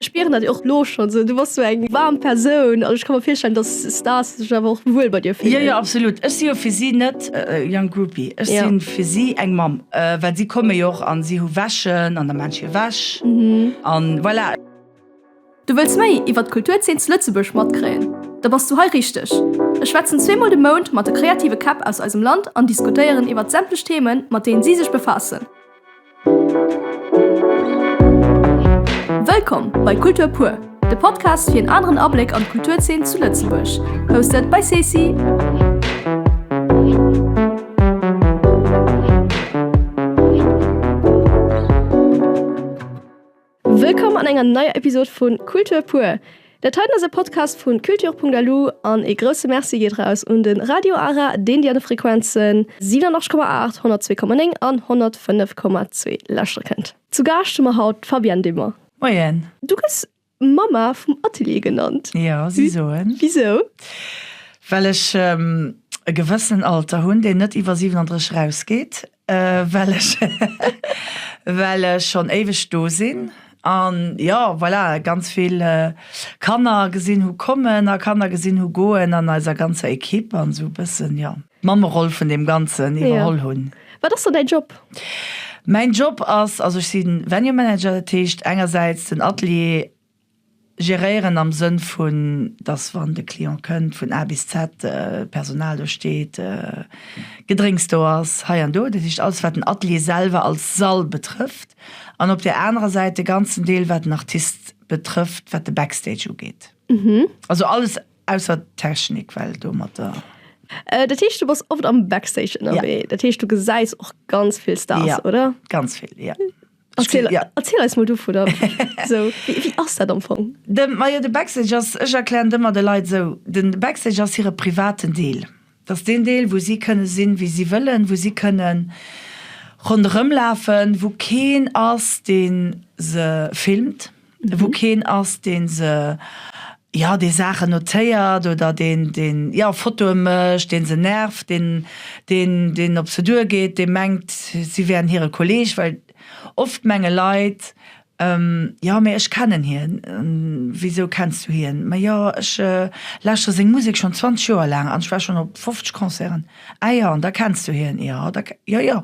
Spieren dat och lo schon sou, du bass sou eng waarm Persoun an ech ka mer virstellen, dass Stars sech awer och wuel bei dir fillen. Jo jo absolut, ech si jo fir si net e young Groupie, ech si fir si eng Mamm, well si komme jo och an si hu Wäschen an da maan ech hir Wäsch an voilà. Du wëlls méi iwwert d'Kulturzeen zu Lëtzebuerg matkréien? Da bass du hei richteg! Ech schwätzen zweemol de Mount mat de kreative Käpp aus eisem Land an diskutéieren iwwert sämtlech Themen, mat deenen si sech befaassen. Wëllkomm bei Kultur pur, de Podcast fir en aneren Abléck an d'Kulturzeen zu Lëtzebuerg. Hosted by Ceci. Wëllkomm an enger neier Episod vu Kultur pur. Dat heiten ass e Podcast vu Culture.lu an ee grousse Merci geet raus un de Radio Ara, deen Dir an de Frequenzen 87,8, 102,9 an 105,2 lauschtere kënnt. Zu Gaascht hu mer haut d'Fabienne Dimmer. Moien. Du gëss Mamma vum Atelier genannt. Jo, si soen. Wisou? Well ech e gewëssenen Alter hunn, deen net iwwer 37 erausgeet. Well ech well ech schonn éiweg do sinn an jo voilà ganz vill Kanner gesinn hu kommen a Kanner gesinn hu goen an eiser ganzer Equipe an esou e bëssen jo d'Mammeroll vun deem Ganzen iwwerholl hunn. Wat ass dann däin Job? Mäin Job ass, also ech si Venue Manager, dat heescht engersäits den Atelier Geréieren am Sënn vun, dass wann de Client kënnt, vun A bis Z Personal do steet, Gedrénks do ass, hei an do. Dat heescht alles wat den Atelier selwer als Sall betrëfft. An op där anerer Säit de ganzen Deel wat den Artist betrëfft, wat de Backstage ugeet. Also alles ausser d'Technik, well domatter. Dat heescht du bass oft am Backstage ënnerwee. Dat heescht du gesäis och ganz vill Stars, oder? Ganz vill, jo. Erziel, ja. erziel eis mol dovunner. So, wéi, wéi ass dat am Fong? De, majo, de Backstage ass, ech erklären et ëmmer de Leit esou, den Backstage ass hire privaten Deel. Dat ass deen Deel, wou si kënne sinn, wéi si wëllen, wou si kënne ronderëm lafen, wou keen ass, dee se filmt. Wou keen ass, dee se, jo, dee Saachen notéiert oder deen, deen, jo, Fotoe mécht, dee se nervt, deen, deen, deen op se duergeet, dee mengt, si wären hire Kolleeg. Well oft menge Leit, Jo, mee ech kennen hien. Wisou kenns du hien? Ma jo, ech lauschtere seng Musek schonn 20 Joer laang an ech war schonn op 50 Concerten. Ah jo, an da kenns du hien? Jo, da, jo, jo.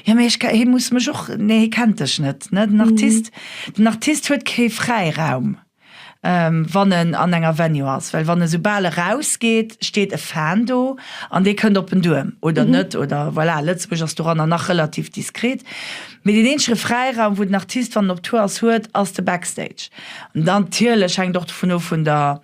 Jo, mee ech, hie muss mech och, nee, hie kennt dech net, ne? Den Artist, den Artist huet kee Fräiraum, wann en an enger Venue ass, well wann e soubal erausgeet, steet e Fan do an dee kënnt op en duer oder net oder voilà. Lëtzebuerg ass doranner nach relativ diskret, mee deen eenzege Fräiraum, wou den Artist, wann en op Tour ass, huet, ass de Backstage. An dann natierlech hänkt och dovun of vun der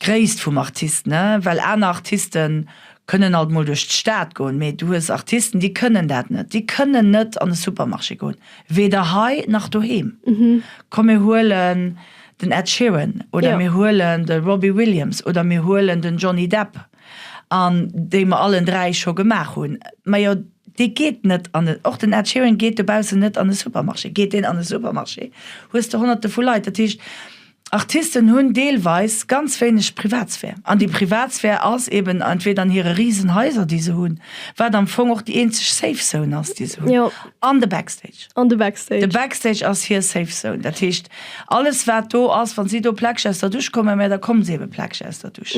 Gréisst vum Artist, ne? Well aner Artiste kënnen alt mol duerch d'Stad goen, mee du hues Artisten, déi kënnen dat net. Déi kënnen net an e Supermarché goen, weder hei nach doheem. Komm mir huelen den Ed Sheeran oder mir huelen de Robbie Williams oder mir huelen den Johnny Depp, an déi mer allen 3 scho gemaach hunn. Majo, dee geet net an e, och den Ed Sheeran geet dobaussen net an e Supermarché. Geet deen an e Supermarché, hues de Honnerte vu Leit. Dat heescht, Artisten hunn deelweis ganz wéineg Privatsphär. An déi Privatsphär ass eben entweder an hire Risenhaiser, déi se hunn, wat am Fong och déi eenzeg Safe Zone ass, déi se hunn, an de Backstage. An de Backstage. De Backstage ass hir Safe Zone. Dat heescht, alles wat do ass, wa si do pläckeg aus der Dusch kommen, mä da komme se ebe pläckeg aus der Dusch.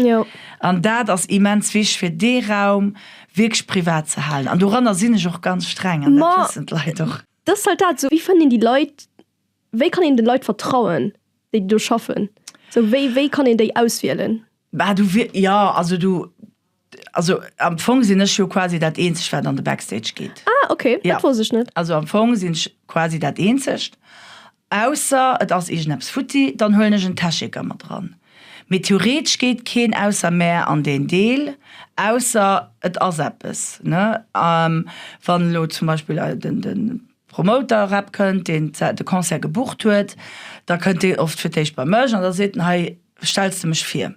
An dat ass immens wichteg, fir dee Raum wierklech privat ze halen. An doranner sinn ech och ganz streng an dat wëssen d'Leit och. Dat ass halt dat, esou wéi fënnt een déi Leit, Wéi kann een de Leit vertrauen, déi do schaffen? Sou, wéi, wéi kann een déi auswielen? Bah, du wi, jo, also du, also am Fong sinn ech jo quasi dat eenzegt, wat an de Backstage geet. Ah, okay, dat wosst ech net. Also am Fong sinn ech quasi dat eenzegt, ausser et ass iergendeppes futti, dann huelen ech en Techiker mat eran. Mee theoretesch geet keen ausser mär an deen Deel, ausser et ass eppes, ne? Wann elo zum Beispill den, den Promoter erop kënnt, deen de Concert gebucht huet, da kënnt deen oft fir d'éischt bei mech an da seet en, hei stells de mech vir?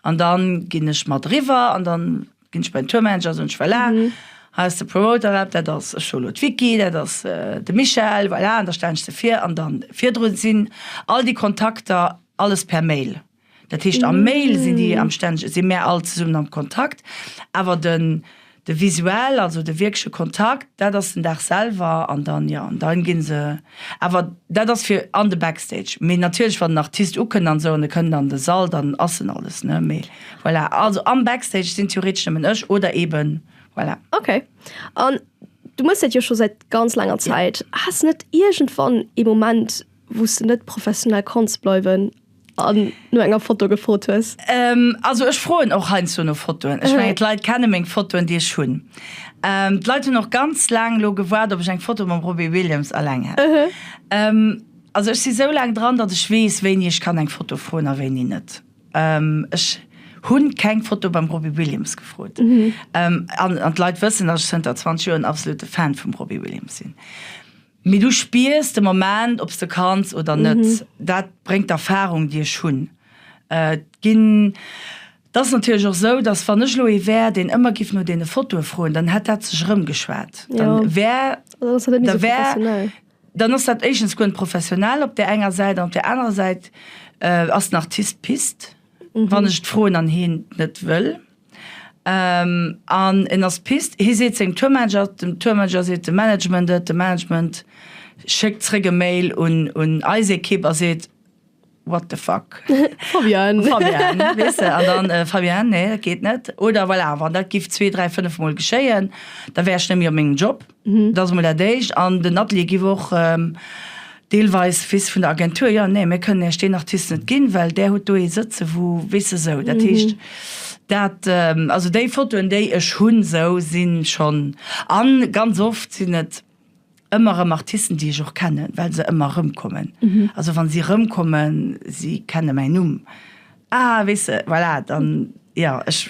An da ginn ech mat eriwwer an da ginn ech bei den Tourmanager a soen ech, voilà, hei ass de Promoter erop, dat ass, ech soe lo d'Vicky, dat ass de Michel, voilà, an da stellen ech se vir an da virdru sinn all déi Kontakter alles per Mail. Dat heescht am Mail sinn déi am stännege, si mär all zesummen am Kontakt, awer den. De Visuell, also de wierkleche Kontakt, dat ass den Dag selwer an dann, jo, an dann gi se awer, dat ass fir an de Backstage. Mee natierlech, wann den Artist ukënnt an esou an e kënnt an de Sall, dann ass en alles, ne. Mee voilà, also am Backstage sinn theoretesch nëmmen ech oder eeben, voilà. Ok. An du méchs dat jo scho säit ganz laanger Zäit. Has de net iergendwann ee Moment, wou s de net professionell konns bleiwen an no enger Foto gefrot hues? Also ech froen och heiansdo no Fotoen. Ech mengen d'Leit kenne meng Fotoen déi ech hunn. D'Leit hunn och ganz laang elo gewaart ob ech eng Foto mam Robbie Williams alleng hätt. Also ech si sou laang dran, datt ech weess wéini ech kann eng Foto froen a wéini net. Ech hunn keng Foto beim Robbie Williams gefrot. An d'Leit wëssen, datt ech zënter 20 Joer en absolute Fan vum Robbie Williams sinn. Mee du spiers de Moment, ob s de kanns oder net. Dat bréngt d'Erfarung, déi ech hunn. Et ginn, et ass natierlech och esou, datt wann ech elo ee wär, deen ëmmer giff no deene Fotoe froen, dann hätt dat sech erëmgeschwat. Dann wär, da wär, dann ass dat éischtens guer net professionell op där enger Säit an op där anerer Säit ass den Artist pissed, wann ech et froen an heen net wëll. An en ass pissed. Hie seet sengem Tourmanager, den Tourmanager seet dem Management et, de Management schéckt zréck e Mail un un eis Ekipp a seet, What the fuck? Fabienne. Fabienne, weess de. An dann, Fabienne, nee, dat geet net. Oder voilà, wann dat giff zwee, dräi, fënnef Mol geschéien, da wär ech net méi op mengem Job. Dat ass emol dat Éischt. An den Atelier giff och Deelweis, weess vun der Agentur, jo, nee, mir kënnen Iech deen Artist net ginn, well där hutt do ee sëtze wou, weess de, sou. Dat heescht, dat, also déi Fotoen, déi ech hunn, sou, si schonn, a ganz oft sinn et ëmmer erëm Artisten, déi ech och kennen, well se ëmmer erëmkommen. Also wa si erëmkommen, si kenne mäin Numm, ah, weess de, voilà, dann, jo, ech.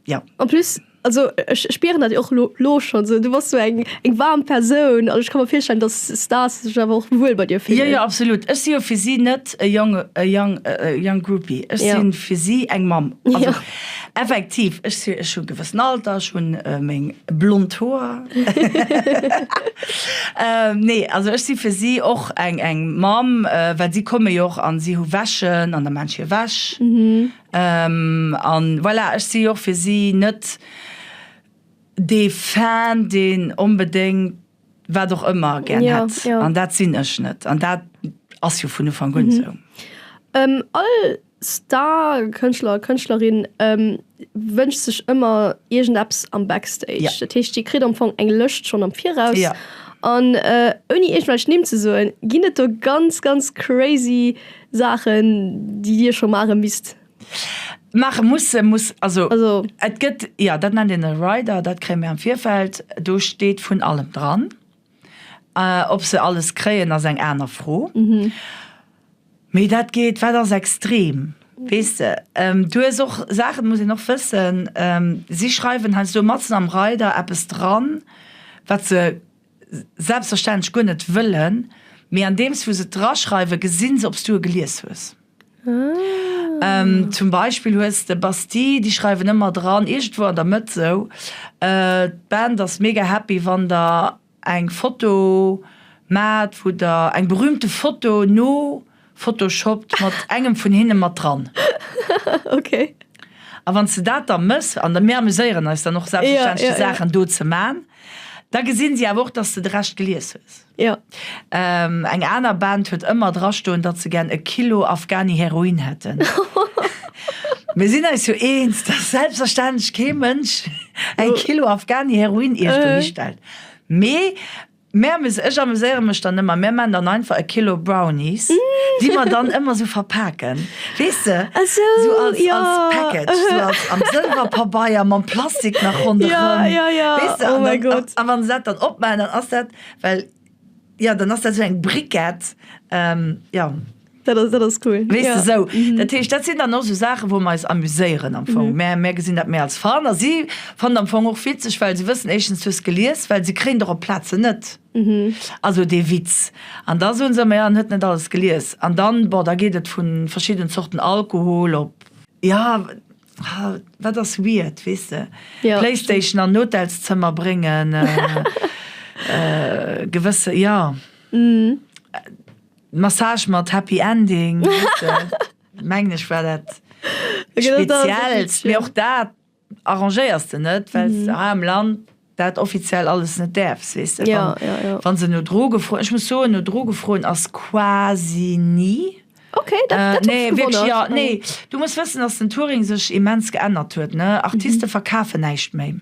Jo. En plus, also ech spieren dat jo och lo, lo schonn esou, du bass sou eng, eng waarm Persoun an ech ka mer virstellen, dass Stars sech awer och wuel bei dir fillen. Jo, jo, absolut. Ech si jo fir si net e Young, e young, e young Groupie. Ech si fir si eng Mamm. Also effektiv, ech si, ech hu e gewëssen Alter, ech hunn meng blond Hoer. Nee, also ech si fir si och eng, eng Mamm, well si komme jo och an si hu Wäschen an da maan ech hir Wäsch. An voilà, ech si jo och fir si net dee Fan, deen onbedéngt wat och ëmmer gär hätt. An dat sinn ech net. An dat ass jo vun Ufank un esou. All Star, Kënschtler, Kënschtlerin wënscht sech ëmmer iergendeppes am Backstage. Dat heescht, Dir kritt am Fong eng Lëscht schonn am Viraus. An ouni iergendwelch Nimm ze soen, ginn et do ganz, ganz crazy Saachen, déi Dir scho maache misst. Maache musse, muss, also, also et gëtt, jo, dat nennt een e Rider, dat kréie mir am Virfeld, do steet vun allem dran. Ob se alles kréien, ass eng aner Fro. Mee dat geet, wat ass extrem, weess de? Du hues och Saachen, muss een och wëssen, si schreiwen heiansdo matzen am Rider eppes dran, wat se selbstverständlech guer net wëllen, mee andeems wou se et draschreiwen, gesinn se, ob s du e gelies hues. Zum Beispill hues de Bastille, déi schreiwen ëmmer dran, iergendwou an der Mëtt esou, d'Band ass mega happy, wann der eng Foto maacht, wou der eng berühmte Foto no Photoshoppt mat engem vun hinne mat dran. Okay. A wann s de dat da mëss, an mir amuséieren eis dann och selbstverständlech déi Saachen do ze man, da gesinn si awer och, dass de de Rescht gelies hues. Jo. Eng aner Band huet ëmmer drastoen, datt se gär e Kilo Afghani Heroin hätten. Mir sinn eis jo eens, dass selbstverständlech kee Mënsch eng Kilo Afghani Heroin iergendwou histellt. Mee Mär amüs, ech amuséiere mech dann ëmmer, mär man dann einfach e Kilo Brownies, déi mer dann ëmmer sou verpaken, weess de, sou als, als Package, sou als am Sëlwerpabeier mam Plastik nach ronderëm, weess de, an dann, a wann se dat dann opmaachen, dann ass dat, well, jo, dann ass dat sou eng Briquette, jo. Dat ass, dat ass cool. Weess de, sou. Dat heescht, dat sinn dann och sou Saachen, wou mer eis amuséieren am Fong. Mä mär gesinn dat méi als Fun. A si fannen am Fong och witzeg, well se wëssen, éischtens, du hues gelies, well se kréien et och op Plazen net. Also dee Witz. An da soen se ëmmer, jo, en huet net alles gelies. An dann, bon, da geet et vu verschidden Zorten Alkohol op, jo, wat ass weird, weess de, Playstation an Hotelszëmmer bréngen, gewësse, jo. Massage mat Happy Ending, mengen ech war dat speziellst, mee och dat. arrangéiers de net, well s de hei am Land dat offiziell alles net däerfs, weess de. Ja, ja, ja. Wann se no Droge froen, ech muss soen, no Droge froen ass quasi ni. Okay, dat, dat huet Nee, mech wierklech, gewonnert. ja, nee. Du muss wëssen, dass den Touring sech immens geännert huet, ne. Artiste verkafen näischt méi.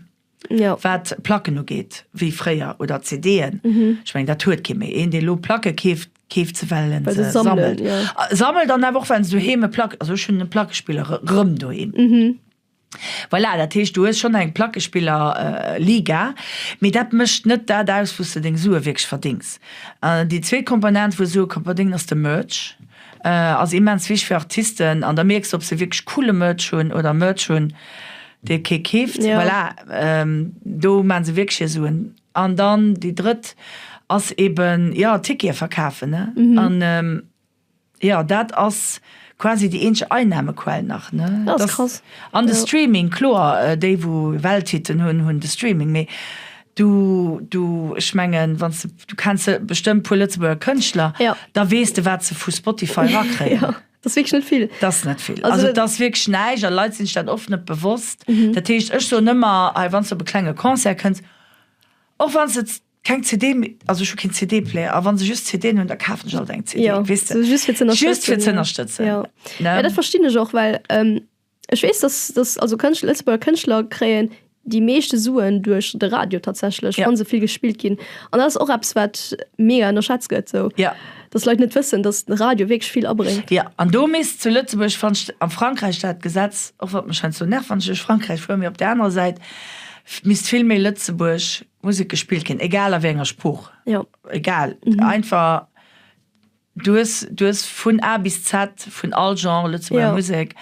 Ja. Wat Placken ugeet, wéi fréier, oder CDen. Ech mengen, dat huet kee méi. Een, dee lo Placke keeft, keeft se, well en Well se se sammelen, sammelt. ja. Sammelt an awer och, well se doheem e Plack, also ech hunn e Plackespiller erëm doheem. Voilà, dat heescht, du hues schonn eng Plackespiller-Liga, mee dat mécht net dat aus, wou s de deng Sue wierklech verdéngs. Déi zweet Komponent, wou Sue ka verdéngen, ass de Merch. Ass immens wichteg fir Artisten an da mierks de, ob se wierklech coole Merch hunn oder Merch hunn, dee kee keeft. Voilà, do maache se wierklech hir Suen. An dann déi drëtt ass eben, jo, Tickete verkafen, ne? An Jo, dat ass quasi déi eenzeg Einnahmequell nach, ne? Dat ass krass. An de Streaming, kloer, déi wou Welthitten hunn, hunn de Streaming, mee du, du, ech mengen, wann s de, du kenns bestëmmt puer Lëtzebuerger Kënschtler, da weess de wat se vu Spotify erakréien. Jo, dat ass wierklech net vill. Dat ass net vill. Also et ass wierklech näischt a Leit sinn sech dat oft net bewosst. Dat heescht, ech soen ëmmer, hei wann s de op e klenge Concert kënns, och wann s de Keng CD méi, also ech hu keen CD-Player, a wann se just CDen hunn, da kafen ech alt eng CD, Jo, weess de, so just fir ze ënnerstëtzen. just fir ze ënnerstëtzen, Jo. ne? Ja, dat verstinn ech och, well ech weess, dass, dass also Kënschtler, Lëtzebuerger Kënschtler kréien déi meeschte Suen duerch de Radio tatsächlech, Ja. wann se vill gespillt ginn. An dat ass och eppes, wat mega ënnerschätzt gëtt, sou. Ja. Dass Leit net wëssen, dass de Radio wierklech vill abréngt. Ja, an do misst zu Lëtzebuerg, fannt ech, a Frankräich dat Gesetz, och wann et mech heiansdo nervt, wann ech duerch Frankräich fuer, mee op där anerer Säit misst vill méi Lëtzebuerg Musek gespillt ginn, egal a wéi enger Sprooch, Ja. egal, einfach du hues, du hues vun A bis Z, vun all Genre Lëtzebuerger Ja. Musek.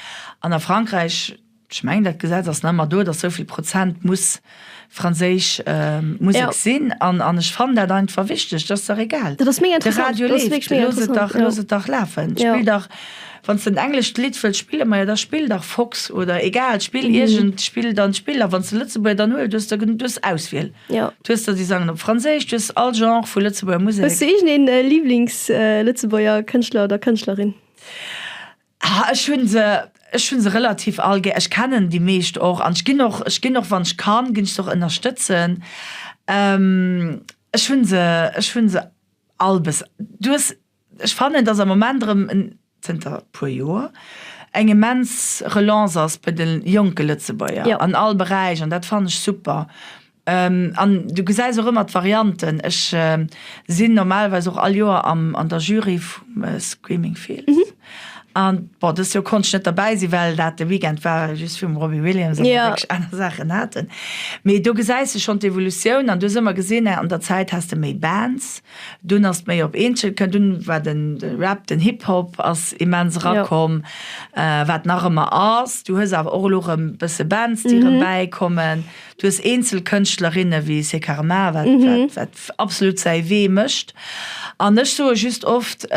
An a Frankräich, ech mengen dat Gesetz ass nach ëmmer do, datt souvill Prozent muss franséisch Musek Ja. sinn. An, an ech fannen dat einfach wichteg, dat ass dach egal. Dat ass mega De interessant, Radio dat ass leeft, wierklech mega looss et interessant, dach, ja. looss et dach lafen. Ja. Spill dach, wann s de en englescht Lidd wëlls spillen, majo da spill dach Fox oder egal, spill iergend, spill dann, spill a wann s de Lëtzebuerger dann huel, du hues der, du hues Auswiel. Ja. Du hues der déi sangen op Franséisch, du hues all Genre vu Lëtzebuerger Musek. Hues du iergendeen Liiblings-Lëtzebuerger Kënschtler oder Kënschtlerin? Ah, ech hunn se, ech hunn se relativ all gär. Ech kennen déi meescht och an ech ginn och, ech ginn och wann ech kann, ginn ech se och ënnerstëtzen. Ech hunn se, ech hunn se all bes, du hues, ech fannen, dass am Moment erëm en, zënter e puer Joer, eng immens Relance ass bei de jonke Lëtzebuerger Jo. an all Beräich an dat fannen ech super. An du gesäis och ëmmer d'Varianten. Ech sinn normalerweis och all Joer am, an der Jury vum Screaming Fields. An bon, dëst Joer konnt ech net derbäi sinn, well dat de Weekend war just virum Robbie Williams an mir wierklech aner Saachen haten. Mee do gesäis de schonn d'Evolutioun an du hues ëmmer gesinn, an der Zäit has de méi Bands, Dunn ass et méi op Eenzelt kënnt, dunn war den Rap, den Hip Hop ass immens erakomm, wat nach ëmmer ass. Du hues awer och elo erëm bësse Bands, déi erëm bäikommen. Du hues eenzel Kënschtlerinne wéi C'est Karma, wat, wat, wat absolut säi Wee mécht. An ech soe just oft,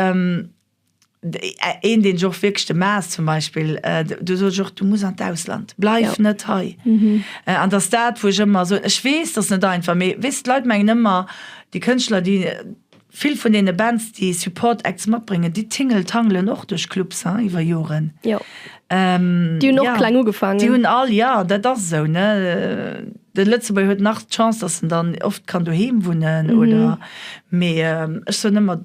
Een, deen ech och wierklech, de Maas zum Beispill, do sot ech och, du muss an d'Ausland, bleif net hei. An dass dat, wou ech ëmmer soen, ech weess, dat ass net einfach, mee weess, d'Leit mengen ëmmer, déi Kënschtler, déi, vill vun deene Bands, déi Support Acts matbréngen, déi tingeltangelen och duerch Clubs, hein, iwwer Joren. Jo. Déi hunn och kleng ugefaangen. Déi hunn all, jo, dat ass esou, ne. De Lëtzebuerger huet nach d'Chance, dass en dann oft kann doheem wunnen oder, mee ech soen ëmmer,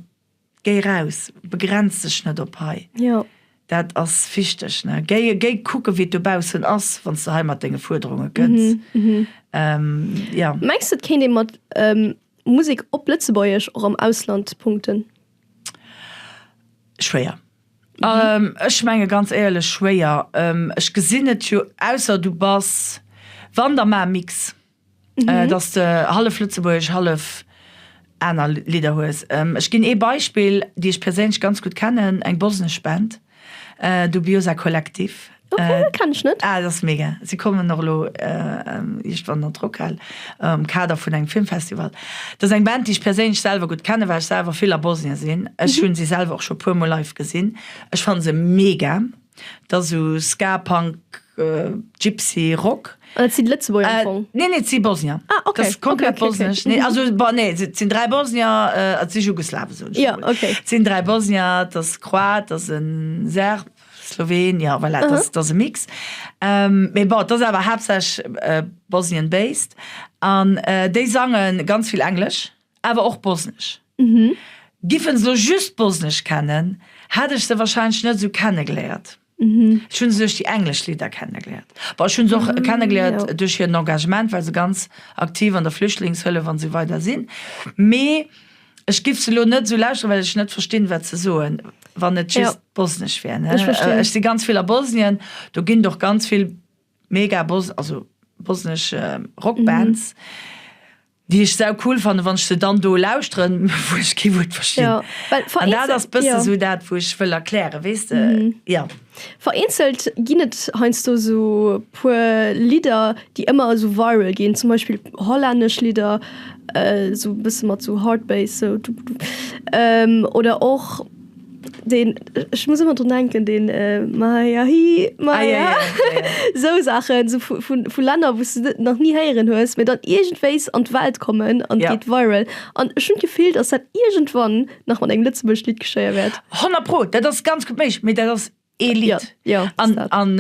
Géi raus, begrenz dech net op hei. Jo. Dat ass wichteg, ne? Géi, géi kucke wéi et dobaussen ass, wann s de hei mat denge Fuerderunge kënns. Jo. Mengs de et kéint ee mat Musek op Lëtzebuergesch och am Ausland punkten? Schwéier. Ech menge ganz éierlech schwéier. Ech gesinn et jo, ausser du bass, wann da maach e Mix. Dass de hallef lëtzebuergesch, hallef aner Lidder hues. Ech ginn ee Beispill, déi ech perséinlech ganz gutt kennen, eng bosnesch Band, Dubioza Kolektiv. Ok, dat kennen ech net. Ah, dat ass mega. Si kommen och elo iergendwann an d'Rockhal am Kader vun engem Filmfestival. Dat ass eng Band, déi ech perséinlech selwer gutt kennen, well ech selwer vill a Bosnien sinn. Ech hunn si selwer och scho puer mol live gesinn. Ech fanne se mega. Dat ass esou Ska, Punk, Gypsy, Rock. An dat sinn Lëtzebuerger am Fong? Nee, nee, et si Bosnier. Ah, okay. Dat ass komplett okay, okay, bosnesch. Nee, also, bon, nee, et sinn 3 Bosnier, et si Jugoslawen, soen ech Ja, emol. okay. Et sinn 3 Bosnier, et ass Kroat, et ass e Serb. Sloween, jo voilà, dat ass, dat ass e Mix. Mee bon, et ass awer haaptsächlech Bosnien based. An déi sange ganz vill Englesch, awer och Bosnesch. Giffen se elo just Bosnesch kennen, hätt ech se wahrscheinlech net esou kennegeléiert. Ech hunn se duerch déi englesch Lidder kennegeléiert. Bon, ech hunn se och kennegeléiert duerch hiren Engagement, well se ganz aktiv an der Flüchtlingshëllef an esou weider sinn. Mee ech giff se elo net esou lauschteren, well ech net verstinn, wat se soen, wann et just Bosnesch wär, ne. Ech si ganz vill a Bosnien, do ginn et och ganz vill mega Bos-, also bosnesch Rockbands. Déi ech sau cool fannen, wann ech se dann do lauschteren, wou ech kee Wuert verstinn. Ja, well An dat vereenzelt, ass bësse ja. sou dat, wou ech wëll erklären, weess de? Ja. Vereenzelt ginn et heiansdo sou puer Lidder, déi ëmmer esou viral ginn, zum Beispill hollännesch Lidder, sou e bësse mat sou Hard Bass, sou du du, oder och. Deen, ech muss ëmmer drun denken, deen Maya hi, Maya, esou Saachen, esou vu, vu, vu Länner, wou s de net nach ni héieren hues, mee dann iergendwéis an d'Welt kommen an et geet viral. An ech hunn d'Gefill, datt dat iergendwann nach mat engem lëtzebuergescht Lidd geschéie wäert. 100 pro, dat ass ganz gutt méiglech, mee dat ass ee Lidd. Ja, ja, an, an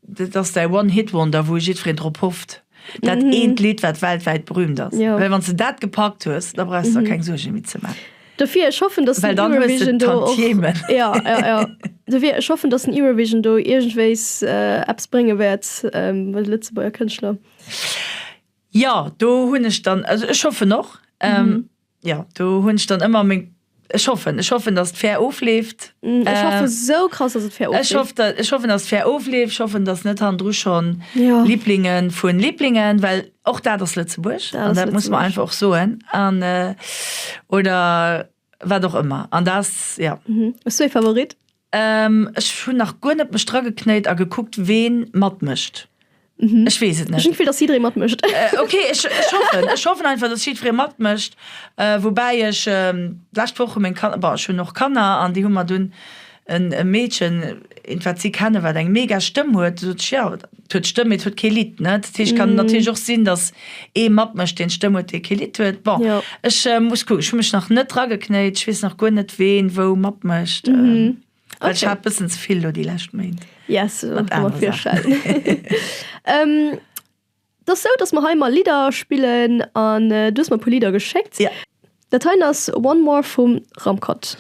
dat ass däi One-Hit-Wonder, wou jiddwereen drop hofft. Dat mhm. eent Lidd, wat weltwäit berühmt ass. Ja. Well wann s de dat gepackt hues, da brauchst du mhm. keng Suerge méi ze maachen. Dofir ech hoffen, dass Well dann hues de Eurovision do och, Tantiemen. ja, ja, ja. Dofir ech hoffen, dass den Eurovision do iergendwéis äh, eppes brénge wäert ähm, bei de Lëtzebuerger Kënschtler. Ja, do hunn ech dann, also ech hoffen och. Ähm, mhm. Jo, do hunn ech dann ëmmer meng, ech hoffen, ech hoffen, dass et fair ofleeft. Ech hoffe sou krass, dass et fair ofleeft. Ech hoff, ech hoffen, dass et fair ofleeft. Ech hoffen, dass net hannendru schonn Lieblinge vu Lieblingen, well och dat ass Lëtzebuerg an dat muss mer einfach och soen an oder wat och ëmmer an dat ass, jo. Hues du ee Favorit? Ech hunn nach guer net mech drageknéit a gekuckt, ween matmécht. Ech weess et net. Ech hunn d'Gefill, dass jidderee matmécht. Ok, ech hoffen, ech hoffen einfach, dass jiddweree matmécht. Woubäi ech d'lescht Woch hu meng Kanner, bon, ech hunn och Kanner an déi hu mer dunn en Meedchen, eent wat si kennen, wat eng mega Stëmm huet, du sot ech, jo, et huet Stëmm, mee et huet kee Lidd, ne. Dat heescht, kann natierlech och sinn, dass ee matmécht, deen d'Stëmm huet, dee kee Lidd huet. Bon, ech muss kucken, ech hu mech nach net drageknéit, ech weess nach guer net, ween wou matmécht, well ech hat bëssen ze vill elo déi lescht Méint Yes, mat kann mer anere Saachen. virstellen. Et ass sou, dass mer hei mar Lidder spillen an du hues mer e puer Lidder geschéckt. Ja. Dat heien ass One More vum Ramkot.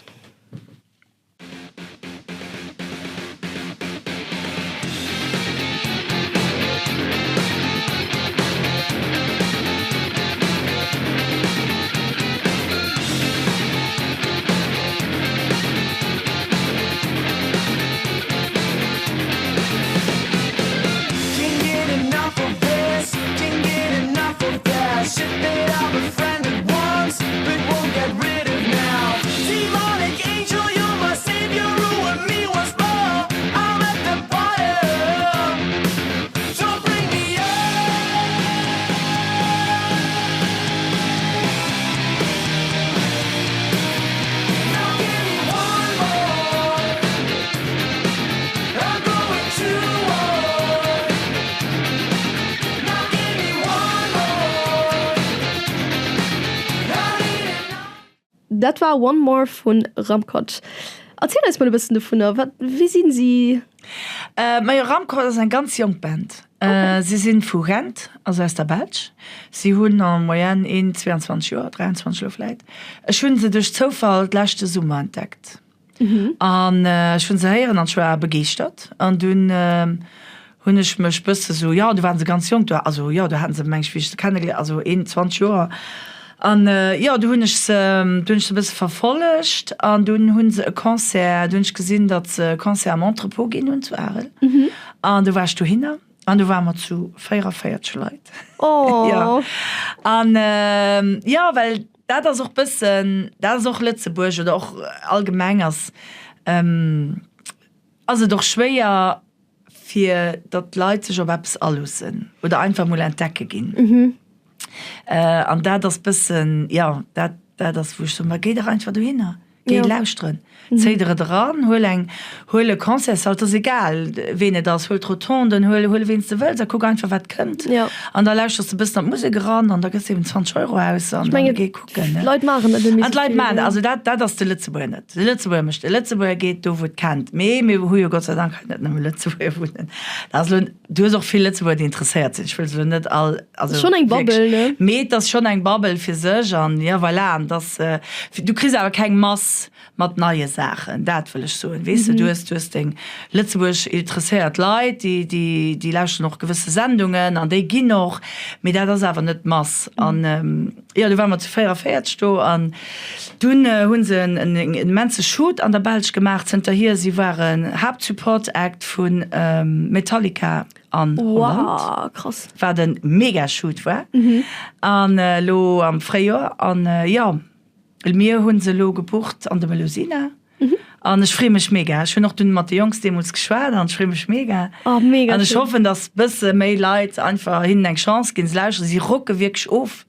Dat war One More vu Ramkot. Erziel eis mol e bëssen dovunner, wat, wie sinn si? Majo, Ramkot ass eng ganz jonk Band. Si sinn vu Gent, also aus der Belsch. Si hunn en moyenne een 22 Joer, 23 elo vläit. Ech hunn se duerch Zoufall d'leschte Summer entdeckt. An ech hunn se héieren an ech war begeeschtert. An dunn hunn ech mech bësse sou, jo, du waren se ganz jonk, do, also jo, do haten se meng ech, wéi ech se kennegeléiert, also 21 Joer. An jo, du hunn ech se, du hunn ech se e bësse verfollegt an dunn hunn se e Concert, du hunn ech gesinn, datt se e Concert am Entrepôt ginn hunn zu Arel. An du war ech dohinner an du ware mer zu 44 Leit. Oh. Jo. An jo, well dat ass och bëssen, dat ass och Lëtzebuerg oder och allgemeng ass, ass et och schwéier, fir datt d'Leit sech op eppes aloossen oder einfach mol entdecke ginn. An dat ass bëssen, jo, dat, dat ass, wou ech soen, ma géi dach einfach dohinner. Géi lauschteren. Zéi der et eran, huel eng, huel e Concertssall, et ass egal ween et ass, huel d'Rotonden, huel, huel ween s de wëlls a kuck einfach wat kënnt. An da lauschters de e bëssen an d'Musek eran an da gëss de eben 20 Euro aus an dann géi kucken. D'Leit maachen net méi esou vill. An d'Leit maachen, also dat, dat ass de Lëtzebuerger net. De Lëtzebuerger mécht, de Lëtzebuerger geet do wou et kennt. Mee mir hu jo Gott sei Dank hei net nëmme Lëtzebuerger wunnen. Dat ass elo, du hues och vill Lëtzebuerger déi interesséiert sinn, ech wëll se elo net all, also Schonn eng Bubble, ne? Mee et ass schonn eng Bubble fir sech an jo voilà, an dass, Du kriss awer keng Mass mat neie Saachen, dat wëll ech soen. Weess de, du hues, du hues deng Lëtzebuerg interesséiert Leit, déi, déi, déi lauschteren och gewësse Sendungen an déi ginn och, mee dat ass awer net d'Mass. An jo, du ware mer zu 44 do an dunn hu se en, en immense Shoot an der Belsch gemaach zënterhier. Si waren Haaptsupport-Act vu Metallica. an Holland. Wow, krass. Wat en mega Shoot war. An elo am Fréijoer. An jo, mir hunn se elo gebucht an de Melusina. An ech freeë mech mega. Ech hunn och dunn mat de Jongs deemools geschwat an ech freeë mech mega. Oh, mega An ech hoffen, dass bësse méi Leit einfach hinnen eng Chance ginn, se lauschteren. Si rocke wierklech of.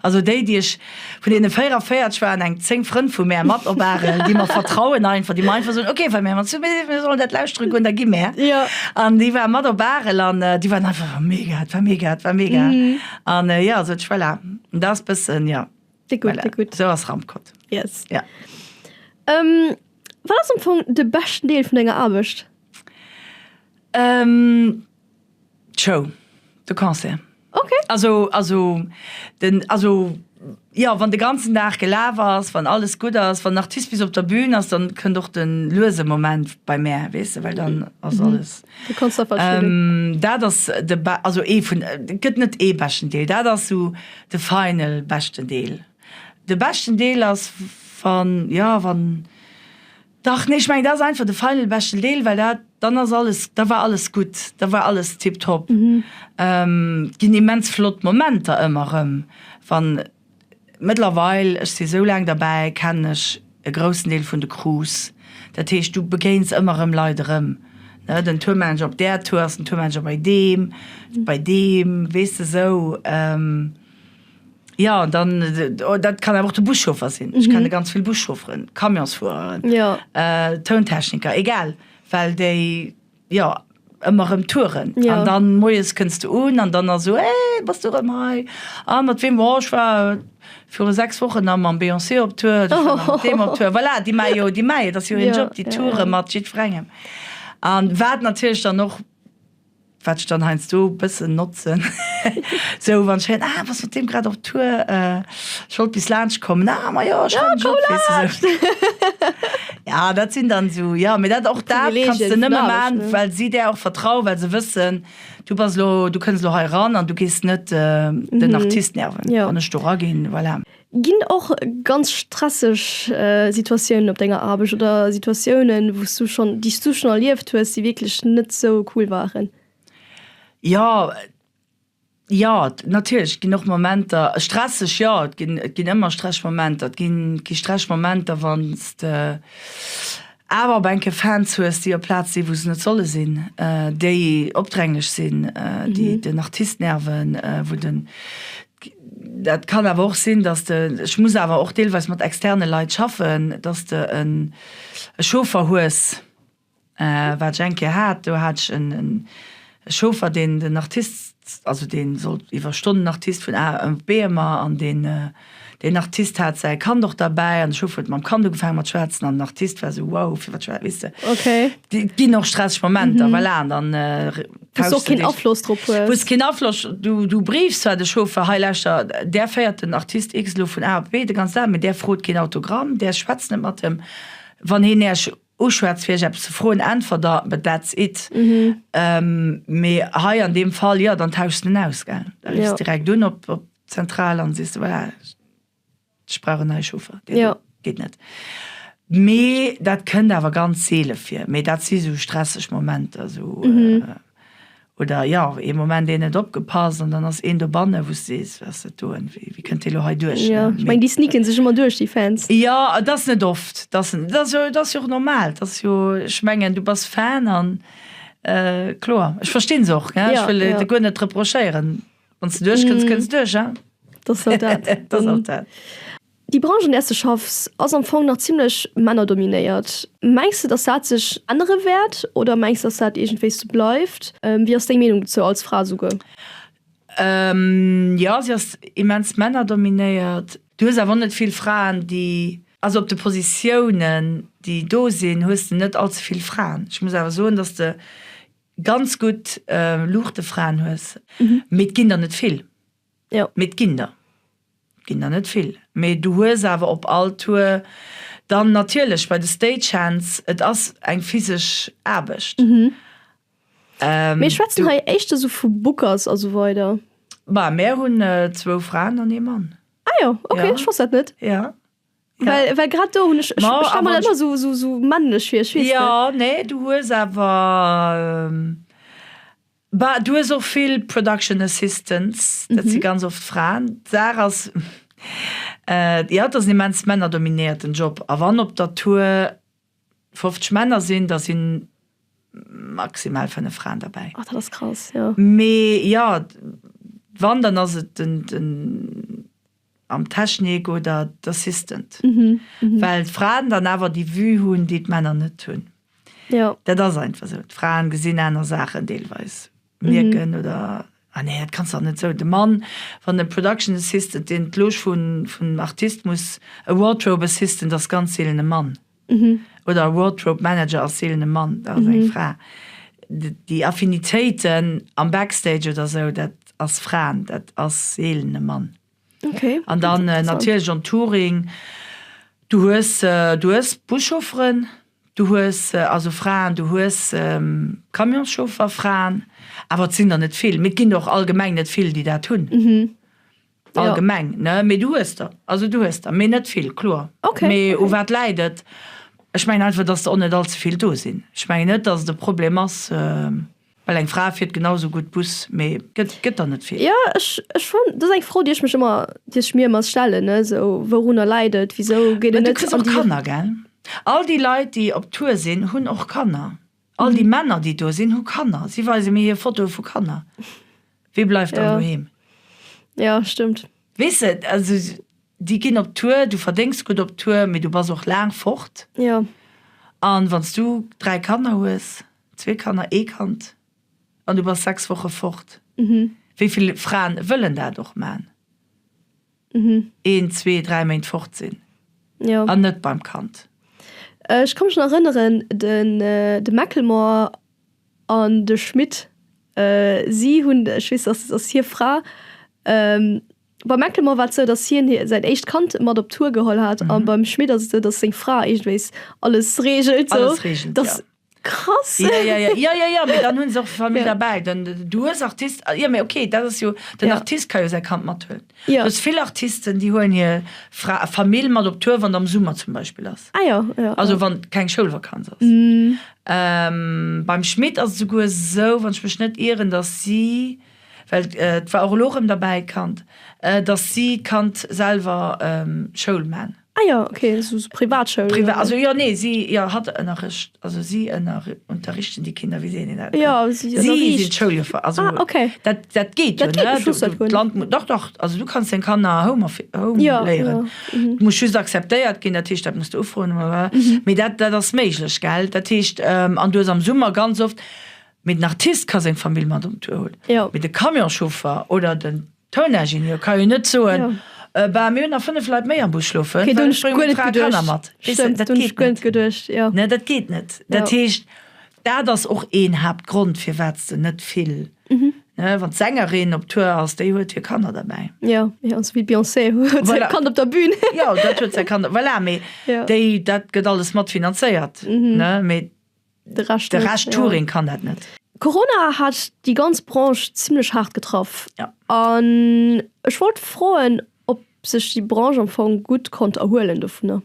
Also déi, déi ech, vun deene 44 waren eng 10 Frënn vu mär mat op Arel, déi mer vertrauen einfach, déi mer einfach soen, ok, wa mir mat zu, mir sollen dat lauschtere goen, da gi mär. Jo. An déi ware mat op Arel an déi waren einfach, war mega, et war mega, et war mega. An jo, sou voilà, dat ass bëssen, jo. Déck gutt, déck gutt. Sou ass Rampkott. Yes. Ja. Wat ass am Fong de beschten Deel vun denger Aarbecht? D'Show, de Concert. Ok. Also, also den, also jo, wann de ganzen Dag gelaf ass, wann alles gutt ass, wann den Artist bis op der Bühn ass, dann kënnt och de luese Moment bei mär, weess de, well dann ass alles. De Concert war schön. Dat ass de, also ee vun, et gëtt net ee beschten Deel, dat ass sou de final beschten Deel. De beschten Deel ass wann, jo, wann. Dach, nee, ech mengen dat ass einfach de final beschten Deel, well dat, dann ass alles, da war alles gutt, da war alles tiptop. Et ginn immens flott Momenter ëmmer erëm, wann, mëttlerweil, ech si sou laang derbäi, kennen ech e groussen Deel vun de Crews, dat heescht du begéins ëmmer erëm Leit erëm, ne, den Tourmanager op där Tour ass den Tourmanager bei deem, bei deem, weess de, sou. Jo, an dann, dat kann awer och de Buschauffer sinn. Ech kenne ganz vill Buschaufferen, Camionsfuereren, Tountechniker, egal, well déi, jo, ëmmer erëm touren. An dann moies kënns de un an dann ass esou, Hey, bass du erëm hei? A mat weem? Oh, ech war viru 6 Wochen nach mam Beyoncé op Tour, ech war nach mat deem op Tour. Voilà, déi maache jo, déi maache jo, dat ass jo hiren Job, déi toure mat jiddwerengem. An wat natierlech dann och. Wat ech dann heiansdo e bëssen notzen, sou wann ech héieren, ah bass mat deem grad op Tour, ech wollt bis laanscht kommen, ah ma jo ech schreiwen dech op, weess de sou. Ja dat sinn dann sou, jo, mee dat och dat kanns de nëmme man, well si där och vertrauen, well se wëssen, du bass elo, du kënns elo hei eran an du gees net den Artist nerven, wann ech do eraginn, voilà. Ginn och ganz stresseg Situatiounen op denger Aarbecht oder Situatiounen, wou s du schonn, déi s du schonn erlieft hues, déi wierklech net sou cool waren? Jo, jo, natierlech, et ginn och Momenter, stresseg, jo, et ginn, et ginn ëmmer stresseg Momenter. Et ginn, et gi stresseg Momenter, wann s de awer op eng Kéier Fans hues, déi op Plaz sinn, wou se net solle sinn, déi opdränglech sinn, déi den Artist nerven, wou den, Dat kann awer och sinn, dass de, ech muss awer och deelweis mat externe Leit schaffen, dass de en e Chauffer hues, wat ech eng Kéier hat, do hat ech en e Chauffer, deen den Artist, also dee sollt iwwer Stonnen Artist vun A op B ëmmer an deen deen Artist hat säi Kand och derbäi an de Chauffer huet mam Kand ugefaangen mat schwätzen an den Artist war esou, wow, firwat schwätzt, weess de. Okay. Et ginn och stresseg Momenter, voilà, an dann Wou s du och keen Afloss drop hues. Wou s keen Afloss, du, du briefs zwar de Chauffer, hei lauschter, där féiert den Artist X elo vun A op B de ganzen Dag, mee där frot keen Autogramm, där schwätzt net mat em. Wann hien Iech uschwätzt fir Iech eppes ze froen, äntwert der, but that's it. Mee hei an deem Fall, jo, dann tauschs de en aus, gell. Da riffs direkt un op, op d'Zentral an sees de, voilà, Ech brauch en neie Chauffer, deen do geet net. Mee dat kënnt awer ganz seele vir. Mee dat si sou stresseg Momenter, sou oder jo, ee Moment een net opgepasst an dann ass een dobanne wou s de sees, wat ass dat doen, wéi kënnt dee lo hei duerch? Jo, ech mengen déi sneaken sech ëmmer duerch, déi Fans. Jo, et ass net oft, et ass, et ass jo, et ass jo och normal, et ass jo, ech mengen du bass Fan an kloer, ech verstinn se och, ech wëll der guer net reprochéieren. Wann s de duerch kënns, kënns duerch, hein? Dat ass halt dat. Dat ass halt dat. Déi Branche an där s de schaffs ass am Fong nach zimlech männerdominéiert. Mengs de, datt dat sech ännere wäert oder mengs de, datt dat iergendwéi sou bleift? Wéi ass deng Meenung dozou, als Fra esouguer? Jo, si ass immens männerdominéiert. Du hues awer och net vill Fraen, déi, also op de Positiounen, déi do sinn, hues de net all ze vill Fraen. Ech muss awer soen, datt s de ganz gutt Luuchtefraen hues, mee et ginn der net vill. Mee et ginn der. Et ginn der net vill, mee du hues awer op all Tour dann natierlech bei de Stagehands, et ass eng physesch Aarbecht. Mir schwätzen hei éischter sou vu Bookers a sou weider. Bah, mär hunn zwou Fraen an ee Mann. Ah jo, okay, ech wosst dat net. Ja. Well, well grad do hunn ech, ech stelle mer dat ëmmer sou, sou, sou männlech vir, ech weess net. Jo, nee, du hues awer. Bah, du hues och vill Production Assistants, dat si ganz oft Fraen. D'Saach ass, jo, et ass en immens männerdominéierten Job. A wann op der Tour 50 Männer sinn, da si maximal 5 Fraen derbäi. Oh, dat ass krass, jo. Mee jo, wann, dann ass et den, den am Technik oder d'Assistant. Well d'Fraen dann awer déi Vue hunn, déi d'Männer net hunn. Jo. Dat ass einfach esou. D'Fraen gesinn aner Saachen deelweis, mierken oder, ah nee, dat kanns de dach net esou. De Mann, wann e Production Assistant, deen d'Loge vun, vum Artist muss, e Wardrobe Assistant ass ganz seelen e Mann. Oder e Wardrobe Manager ass seelen e Mann, dat ass eng Fra. Déi Affinitéiten am Backstage oder esou, dat ass Fraen, dat ass seelen e Mann. Okay. An dann natierlech on Touring, du hues, du hues Buschaufferen, du hues also Fraen, du hues Camionschauffer Fraen, awer et sinn der net vill. Mee et ginn der och allgemeng net vill, déi dat hunn. Allgemeng, ne? Mee du hues der, also du hues der, mee net vill, kloer. Okay. Mee u wat läit et? Ech mengen einfach, datt der och net all ze vill do sinn. Ech mengen net, datt et e Problem ass. Well eng Fra fiert genau sou gutt Bus, mee gëtt gëtt der net vill. Jo, ech ech froen, dat ass eng Fro, déi ech mech ëmmer, déi ech mir ëmmer stellen, ne, sou wourunner läit et, wisou geet een net an déi. Mä du kriss och Kanner, gell? All déi Leit, déi op Tour sinn, hunn och Kanner. All déi Männer, déi do sinn, hu Kanner. Si weise mir hir Fotoe vu Kanner. Wie bleift dann doheem? Jo, stëmmt. Weess de, also déi ginn op Tour, du verdéngs gutt op Tour, mee du bass och laang fort. Jo. An wann s du 3 Kanner hues, Zwee Kanner, ee Kand an du bass 6 Woche fort. Wéi vill Fraen wëllen dat och man? Een, zwee, dräi Méint fort sinn an net beim Kand. Ech ka mech nach erënneren, den de Macklemore an de Schmit, si hunn, ech weess, dass ass hir Fra, beim Macklemore war et sou, dass hien säin éischt Kand mat op Tour geholl hat a beim Schmit ass et sou, dass seng Fra iergendwéis alles reegelt, sou dass. Krass! Ja, ja, ja, ja, ja, ja, mee dann hunn se och Famill ja. derbäi. Dann, du hues Artist, ja, mee okay, dat ass jo, den ja. Artist ka jo säi Kand mathuelen. Ja. Du hues vill Artisten, déi huelen hir Fra, Famill mat op Tour, wann am Summer zum Beispill ass. Ah ja, ja. Also ja. wann keng Schoulvakanz ass. Mm. Ähm, beim Schmit ass et souguer esou, wann ech mech net ieren, dass si, well äh, et war och elo erëm derbäi d'Kand, äh, dass si d'Kand selwer ähm, Schoul man. Ah jo, ok, sou Privatschoul. Privat, also jo, nee, si, jo, hatt ënnerricht, also si ënner, unterrichten die Kinder, wéi seet een dat? Jo, si ënnerriicht. Si sinn d'Schouljoffer, also. Ah, ok. Dat, dat geet jo, Dat geet, ne? ech wosst dat guer net. D'Land, dach, dach, also du kanns deng Kanner Home offi-, Home Jo, léieren. jo, mhm. Muss just akzeptéiert ginn, dat heescht, dat muss de ufroen, mee dat, dat ass méiglech, gell? Dat heescht, an du hues am Summer ganz oft, mee den Artist ka seng Famill mat op Tour huelen, Jo. mee de Camionschauffer oder den Touningenieur ka jo net soen, Bah, mir hunn nach 5 Leit méi am Bus schlofen, Okay, do well hunn ech ech brénge guer meng net Fra a Kanner geduecht. mat. Weess de, Stëmmt, dat do hunn ech geet guer net. net geduecht, jo. Ne, dat geet net. Dat Jo. heescht, dat ass och een Haaptgrond, firwat s de net vill, ne, wann d'Sängerin op Tour ass, déi huet hir Kanner derbäi. Jo, jo, esou wéi d'Beyoncé huet säi Voilà. Kand op der Bühn. Jo, dat huet säi Kand, voilà, mee Jo. déi, dat gëtt alles mat finanzéiert, ne, mee De Rescht De net, Rescht ja. Touring kann dat net. Corona hat déi ganz Branche zimlech haart getraff. Ja. An ech wollt froen, ob sech déi Branche am Fong gutt konnt erhuelen dovunner.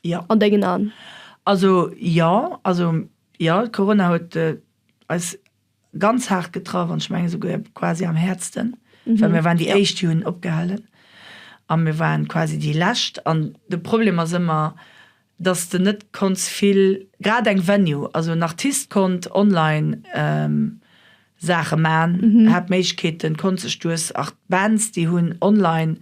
Ja. An dengen Aen? Also jo, also jo, Corona huet eis ganz haart getraff an ech mengen esouguer quasi am häertsten, well mir waren déi éischt, déi hunn opgehalen a mir waren quasi déi lescht. An de Problem ass ëmmer, dass de net konns vill, grad eng Venue, also en Artist konnt online Saache man, hat Méiglechkeeten, konnt sech, du hues Bands, déi hunn online.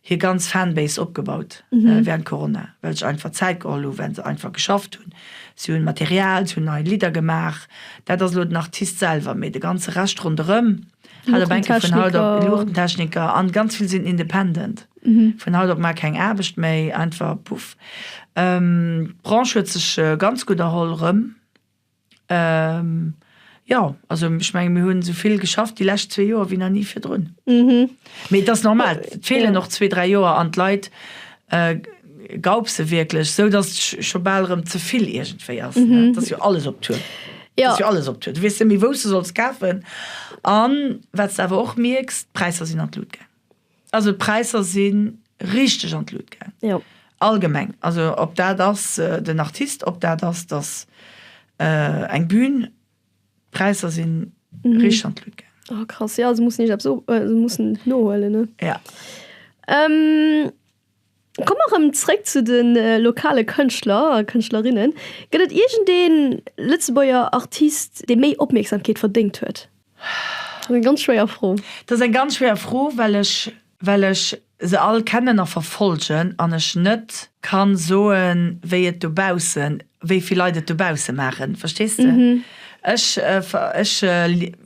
Hir ganz Fanbase opgebaut während Corona, well sech einfach Zäit geholl hu, well se einfach geschafft hunn. Si hunn Material, si hunn nei Lidder gemaach. Dat ass elo den Artist selwer, mee de ganze Rescht ronderëm hat op eng Kéier vun haut op, Luuchtentechniker an ganz vill sinn independent, vun haut op mar keng Aarbecht méi, einfach puff. D'Branche huet sech ganz gutt erholl erëm. Jo, also ech menge mir hunn esou vill geschafft déi lescht zwee Joer wéi nach ni virdrun. Mee et ass normal, et feelen och zwee, dräi Joer an d'Leit gaupse wierklech, esou datt et scho bal erëm ze vill iergendwéi ass. Et ass jo alles op Tour. Et ass jo alles op Tour. Du weess net méi wou s de solls kafen. An wat s de awer och mierks, d'Präisser sinn an d'Lut gaang. Also d'Präisser si richteg an d'Lut gaang. Jo. Allgemeng. Also ob dat ass den Artist, ob dat ass, datt eng Bühn, d'Präisser si richteg an d'Lut gaang. Oh krass, jo, se mussen iergendeppes o, se mussen nohuelen, ne? Ja. Komme mer erëm zréck zu de lokale Kënschtler a Kënschtlerinnen. Gëtt et iergendee Lëtzebuerger Artist, dee méi Opmierksamkeet verdéngt huet? Dat ass eng ganz schwéier Fro. Dat ass eng ganz schwéier Fro, well ech, well ech se all kennen a verfolgen an ech net ka soen, wéi et dobaussen, wéi vill Leit et dobausse maachen. Verstees de? Ech, ech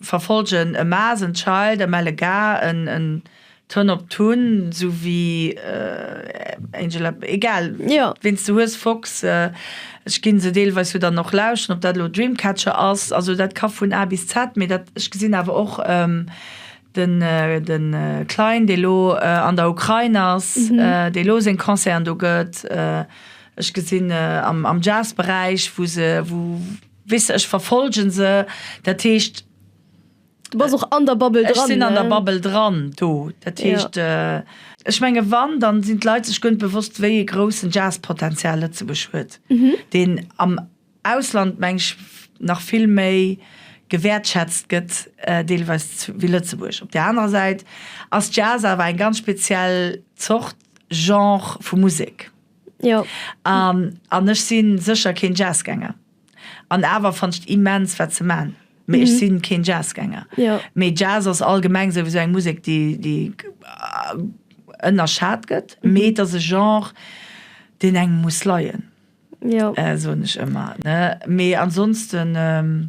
verfolgen e Maas, en Child, e Melle Ga, en, en Ton op Tun, sou wéi Angel, egal ween s de hues, Fox, ech ginn se deelweis jo dann och lauschten, ob dat elo Dreamcatcher ass, also dat ka vun A bis Z, mee dat, ech gesinn awer och den de Klein, dee lo an der Ukrain ass, dee lo seng Concerten do gëtt, ech gesinn am Jazzberäich, wou se, wou, weess de, ech verfolge se, dat heescht. Du bass och an der Bubble dran. Ech sinn an der Bubble dran do. Dat heescht, ech menge wann, dann sinn d'Leit sech guer net bewosst, wéi e groussen Jazzpotenzial Lëtzebuerg huet, deen am Ausland, meng ech, nach vill méi gewäertschätzt gëtt deelweis wéi Lëtzebuerg. Op där anerer Säit ass Jazz awer eng ganz speziell Zort, Genre vu Musek. An ech si sécher keen Jazzgänger. An awer fannt ech immens wat se man. Mee ech sinn keen Jazzgänger. Mee Jazz ass allgemeng souwisou eng Musek déi déi ënnerschat gëtt. Mee et ass e Genre deen engem muss leien, soen ech ëmmer ne. Mee ansonsten.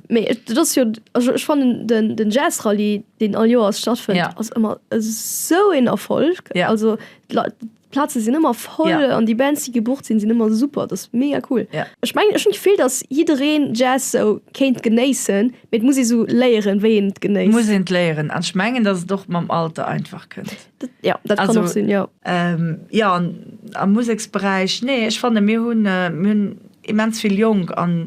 Mee et ass jo, also ech fannen den den Jazzrallye deen all Joers stattfënnt ass ëmmer esou een Erfolg. Also d'Leit. D'Plaze sinn ëmmer voll ja. an déi Bands, déi gebucht sinn, sinn ëmmer super. Dat ass mega cool. Ja. Ech mengen, ech hunn d'Gefill, dass jiddereen Jazz sou kéint genéissen, mee et muss ee sou léieren, wéi een et genéisst. Muss een et léieren. An ech mengen, dass et och mam Alter einfach kënnt. Dat, ja, dat kann och sinn, jo. Ähm, ja, an am Museksberäich, nee, ech fanne mir hunn, mir hunn immens vill Jonk an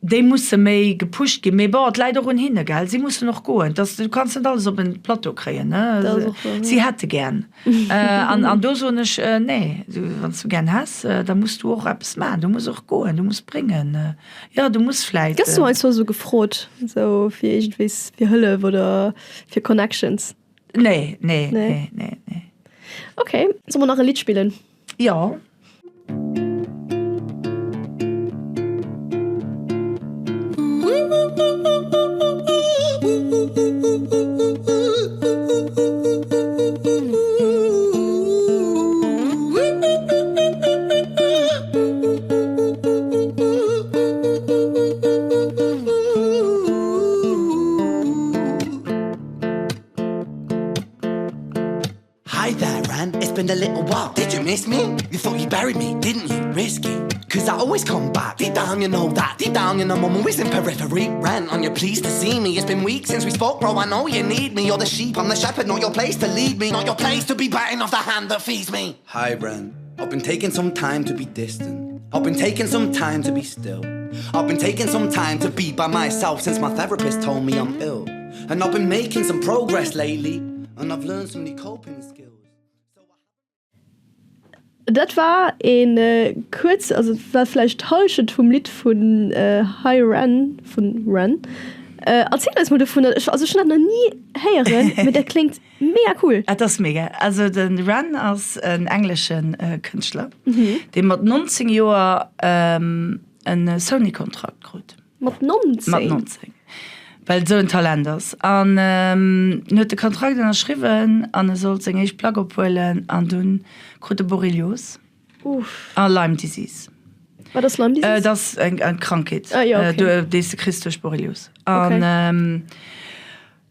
déi musse méi gepusht ginn. Mee bon, et läit och un hinne, gell, si mussen och goen. Dass, du kanns net alles op en Plateau kréien, ne. Dat ass och wouer, Si hätte gären. An, an do soen ech, Nee, wann s du gären häss, da muss du och eppes maachen, du muss och goen, du muss bréngen. Jo, du muss vläit. Gëss du heiansdo esou gefrot, esou fir iergendwees, fir Hëllef oder fir Connections? Nee, nee, nee, nee, nee. Okay, solle mer nach e Lidd spillen? Jo. Hi there Ran, it's been a little while, did you miss me? You thought you buried me, didn't you? Risky Cause I always come back, deep down you know that Deep down you know I'm always in periphery Ran, aren't you pleased to see me? It's been weeks since we spoke bro, I know you need me You're the sheep, I'm the shepherd, not your place to lead me Not your place to be biting off the hand that feeds me Hi Ran, I've been taking some time to be distant I've been taking some time to be still I've been taking some time to be by myself Since my therapist told me I'm ill And I've been making some progress lately And I've learned some new coping skills Dat war een kuerz, also et war vläicht d'Hallschent vum Lidd vun Hi Ren, vun Ren. Erziel eis mol dovun, also ech hunn dat nach ni héieren, mee dat kléngt mega cool. Et ass mega. Also de Ren ass en englesche Kënschtler, dee mat 19 Joer e Sony-Kontrakt krut. Mat 19? Mat 19. Well et esou en Talent ass. An en huet de Kontrakt ënnerschriwwen an e sollt seng éischt Plack ophuelen an dunn krut e Borrelios a Lyme Disease. Wat ass Lyme Disease? Et ass eng Krankheet, déi s de kriss duerch Borrelios. An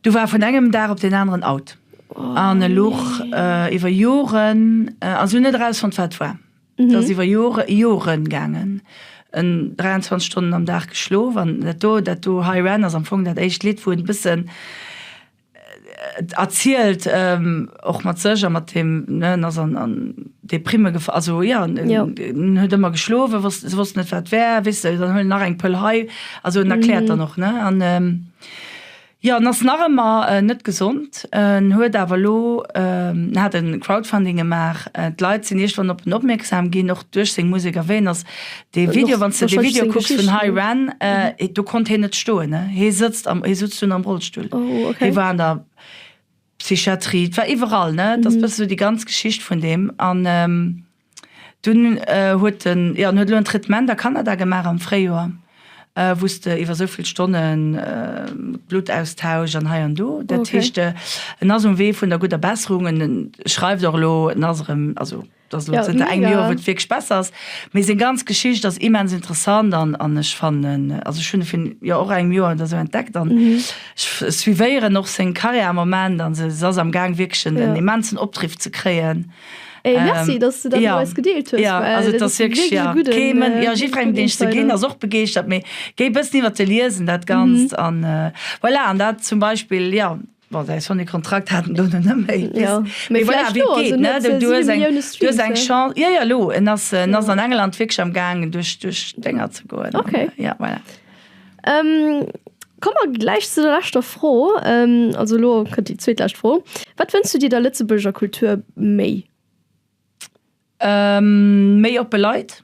du war vun engem Dag op deen aneren out. An e luch iwwer Joren a si hunn net erausfonnt, wat et war. Et ass iwwer Jore, Joren gaangen. En 23 Stonnen am Dag geschlof an dat do, dat do High Ren ass am Fong dat éischt Lidd, wou en e bëssen erzielt, och mat sech a mat deem, ne, en ass an, an Deprimme gefall, also jo, en huet ëmmer geschlof, e wosst, se wossten net wat wär, weess de, dann huel nach eng Pëll hei, also en erkläert dann och, ne, an. Jo, en ass nach ëmmer net gesond. En huet awer elo, en hat e Crowdfunding gemaach, d'Leit sinn iergendwann op en opmierksam ginn, och duerch seng Musek. A wéi en ass dee Video, wann s de dee Video kucks vun High Ren, do konnt hien net stoen, ne? Hie sëtzt am, hie sutz dunn am Rollstull. Hie war an der Psychiatrie, et war iwwerall, ne? Et ass e bësse sou déi ganz Geschicht vun deem. An Dunn huet en, jo, en huet elo en Traitement a Kanada gemaach am Fréijoer, wou s de iwwer esou vill Stonnen Bluttaustausch an hei an do. Dat heescht, en ass um Wee vun der gudder Besserung. En schreift och elo, en ass erëm, also et ass elo zënter engem Joer, wou et wierklech besser ass. Mee seng ganz Geschicht ass immens interessant an an ech fannen, also ech hunn e virun, jo, och engem Joer oder esou entdeckt an ech suivéieren och seng Karriär am Moment an se ass am Gaang wierklech en immensen Opdriff ze kréien. Ey, merci, dass du dat mat eis gedeelt hues. Ja, also et ass wierklech, ja, kee Mënsch, ja, jiddwerengem, deen ech se ginn, ass och begeeschtert, mee géi e bëssen iwwert de liesen, dat Ganzt. An voilà, an dat zum Beispill, ja, bon, säi Sony-Kontrakt hat en dono net méi, Ja, mee mee voilà, vläicht wéi elo, et also geet, en ne, huet du, du 7 hues eng, Millioune du hues Streams, eng ne? Chance, jo, jo, elo, en ass, en ass an England wierklech am Gaang, duerch, duerch d'Dénger ze goen. An, Okay. ja, voilà. Ähm, komme mer gläich zu der leschter Fro. Ähm, also elo kënnt déi zweetlescht Fro. Wat wënschs du dir der lëtzebuerger Kultur méi? Ähm, méi oppe Leit.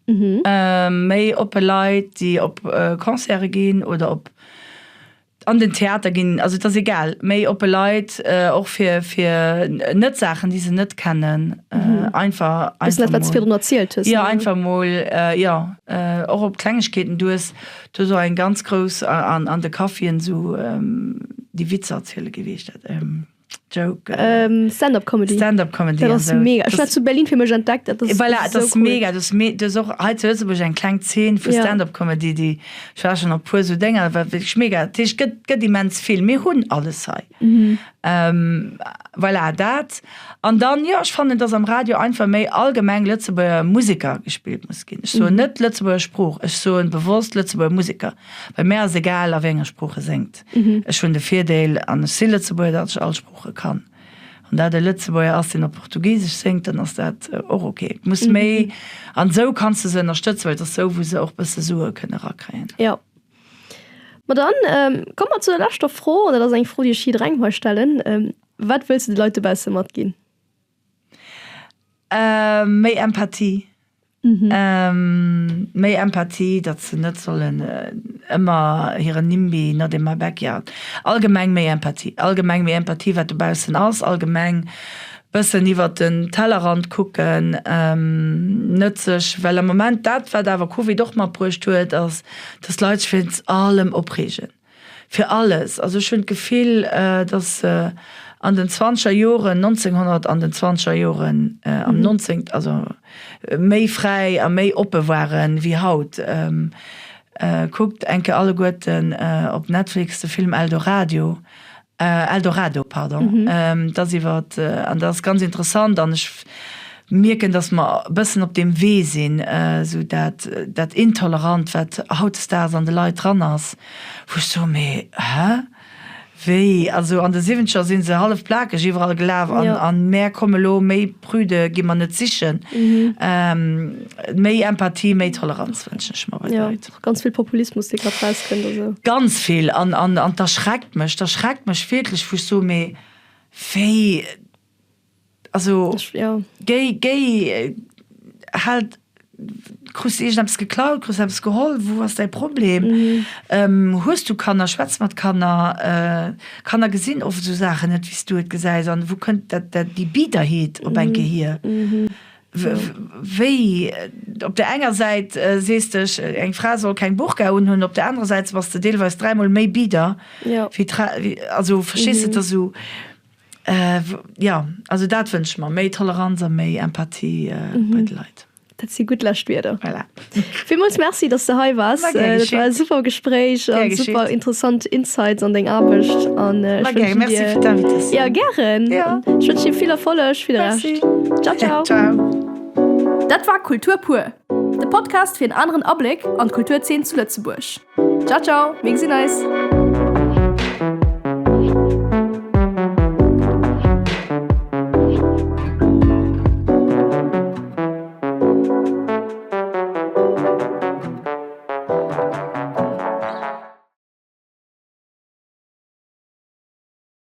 Ähm, méi oppe Leit, déi op Concerte ginn oder op an den Theater ginn. Also et ass egal. Méi oppe Leit, och fir, fir net Saachen, déi se net kennen. Einfach, einfach mol. Wat s de virdrun erzielt hues. Jo, einfach mol, jo. Och op Klengegkeeten. Du hues Du hues och eng ganz grouss an an de Caféen esou déi Witzer erziele gi, wéi heescht dat, Joke? Stand-up Comedy. Stand-up Comedy Dat ass mega. Ech hunn dat zu Berlin fir mech entdeckt. Dat ass Voilà, dat ass esou cool. mega. Du hues och hei zu Lëtzebuerg eng kleng Zeen vu Stand-up Comedy, déi, ech war schonn op e puer esou Dénger, dat war wierklech mega. Dat heescht, et gëtt gëtt immens vill. Mir hunn alles hei. Voilà, dat. An dann, jo, ech fannen, dass am Radio einfach méi allgemeng Lëtzebuerger Museker gespillt muss ginn. Ech soen net Lëtzebuerger Sprooch, ech soen bewosst Lëtzebuerger Museker, well mär ass egal, a wéi enger Sprooch e séngt. Ech hunn de Virdeel, an ech si Lëtzebuerger, datt ech all Sprooche kann. Wann dat e Lëtzebuerger ass, deen op Portugisesch séngt, dann ass dat och ok. Et muss méi, an esou kanns de se ënnerstëtzen, well et ass esou, wou se och bësse Sue kënne erakréien. Jo. Ma dann komme mer zu der leschter Fro, an dat ass eng Fro, déi ech jidderengem hei stellen. Wat wëlls de de Leit dobausse matginn? Méi Empathie. Méi Empathie, datt se net sollen ëmmer hiren Nimby, not in my backyard. Allgemeng méi Empathie. Allgemeng méi Empathie, wat dobaussen ass. Allgemeng bëssen iwwert den Tellerrand kucken, net sech, well am Moment dat, wat awer Covid och matbruecht huet, ass, datt d'Leit sech wéinst allem opreegen. Fir alles. Also ech hunn d'Gefill, datt an den zwanzeger Joren, 1900 an den zwanzeger Joren, am 19, also méi fräi a méi oppe waren wéi haut. Kuckt eng Kéier alleguerten op Netflix de Film Eldoradio, Eldorado, pardon. Dat ass iwwer, an dat ass ganz interessant an ech mierken, datt mer e bëssen op deem Wee sinn, esou dat, dat Intolerant, wat hautdesdaags an de Leit dran ass, wou ech soen, mee hä? Wéi? Also an de Siwwenzeger si se hallef plakeg iwwerall gelaf an, an mär komme lo, méi prüde gi mer net sichen. Méi Empathie, méi Toleranz wënschen ech mer bei de Leit. Jo, ganz vill Populismus, dee grad rauskënnt a sou. Ganz vill an, an, an 't erschreckt mech, 't erschreckt mech wierklech, wou ech soen, mee wéi, also géi, géi, haalt, krus de iergendeppes geklaut, krus de eppes geholl, wou ass däi Problem? Hues du Kanner, schwätz mat Kanner, Kanner gesinn oft esou Saachen net, wéi s du et gesäis an wou kënnt dat, dat, déi Biederheet op eng Kéier hier? Wéi, op der enger Säit sees de, eng Fra soll keng Burka unhunn, op der anerer Säit bass de deelweis dräimol méi bieder wéi d'Fra. Also verstees de, et ass esou, jo, also dat wënsche ech mer, méi Toleranz a méi Empathie bei de Leit. Dat si gutt lescht Wierder. Voilà. Villmools Merci, dass de hei waars. Ma gär Dat war e geschitt. super Gespréich Gär an geschitt. super interessant Insights an deng Aarbecht. An ech Ma gär, wënschen merci dir fir d'Invitatioun. Ja, gären. Ja. An ech wënschen dir vill Erfolleg fir de Merci. Rescht. Ciao, ciao. Ciao. Dat war Kultur pur, de Podcast fir en aneren Abléck an d'Kulturzeen zu Lëtzebuerg. Ciao, ciao, mir gesinn eis.